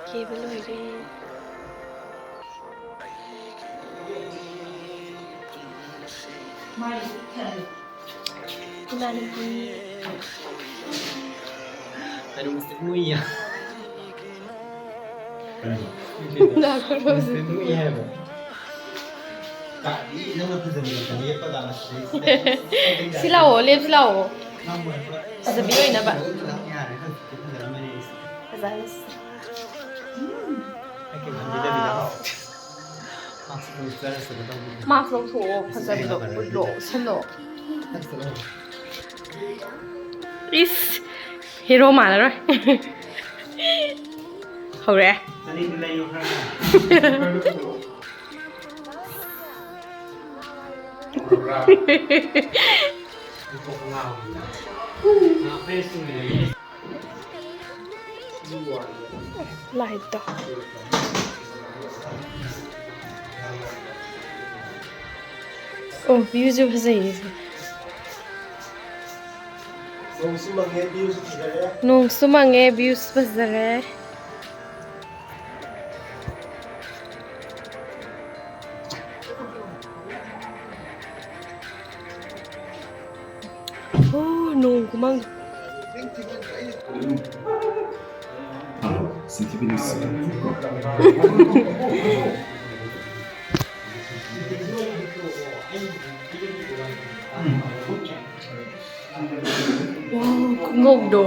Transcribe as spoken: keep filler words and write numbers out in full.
ꯀꯦꯕ ꯂꯣꯏꯔꯦ꯫ ꯏꯃꯥꯟꯅꯕꯤ꯫ ꯀꯩꯅꯣ ꯃꯨꯁꯂꯤꯝ ꯃꯨꯏꯌꯦ꯫ ꯂꯥꯛꯈ꯭ꯔꯣ ꯍꯧꯖꯤꯛ꯫ ꯃꯨꯁꯂꯤꯝ ꯃꯨꯏ ꯍꯥꯏꯕ꯫ ꯁꯤ ꯂꯥꯛꯑꯣ, ꯂꯦꯞꯁꯤ ꯂꯥꯛꯑꯣ꯫ ꯐꯖꯕꯤ ꯑꯣꯏꯅꯕ꯫ ꯐꯖꯍꯟꯁꯤ꯫ ꯃꯥꯛꯁ ꯂꯧꯊꯣꯛꯑꯣ, ꯐꯖꯕꯗꯣ ꯎꯠꯂꯣ, ꯎꯠꯁꯜꯂꯣ꯫ ꯏꯁ, ꯍꯦꯔꯣ ꯃꯥꯟꯅꯔꯣꯏ꯫ ꯍꯧꯔꯦ꯫ ꯂꯥꯏꯠꯇꯣ꯫ ꯑꯣ, ꯚ꯭ꯌꯨꯁꯨ ꯐꯖꯩꯌꯦ꯫ ꯅꯣꯡꯁꯨ ꯃꯪꯉꯦ, ꯚ꯭ꯌꯨꯁꯨ ꯐꯖꯔꯦ꯫ ꯅꯣꯡꯁꯨ ꯃꯪꯉꯦ, ꯚ꯭ꯌꯨꯁꯨ ꯐꯖꯔꯦ꯫ ꯑꯣ, ꯅꯣꯡ ꯈꯨꯃꯪ꯫ ꯋꯥꯎ, ꯈꯨꯉꯧꯗꯣ꯫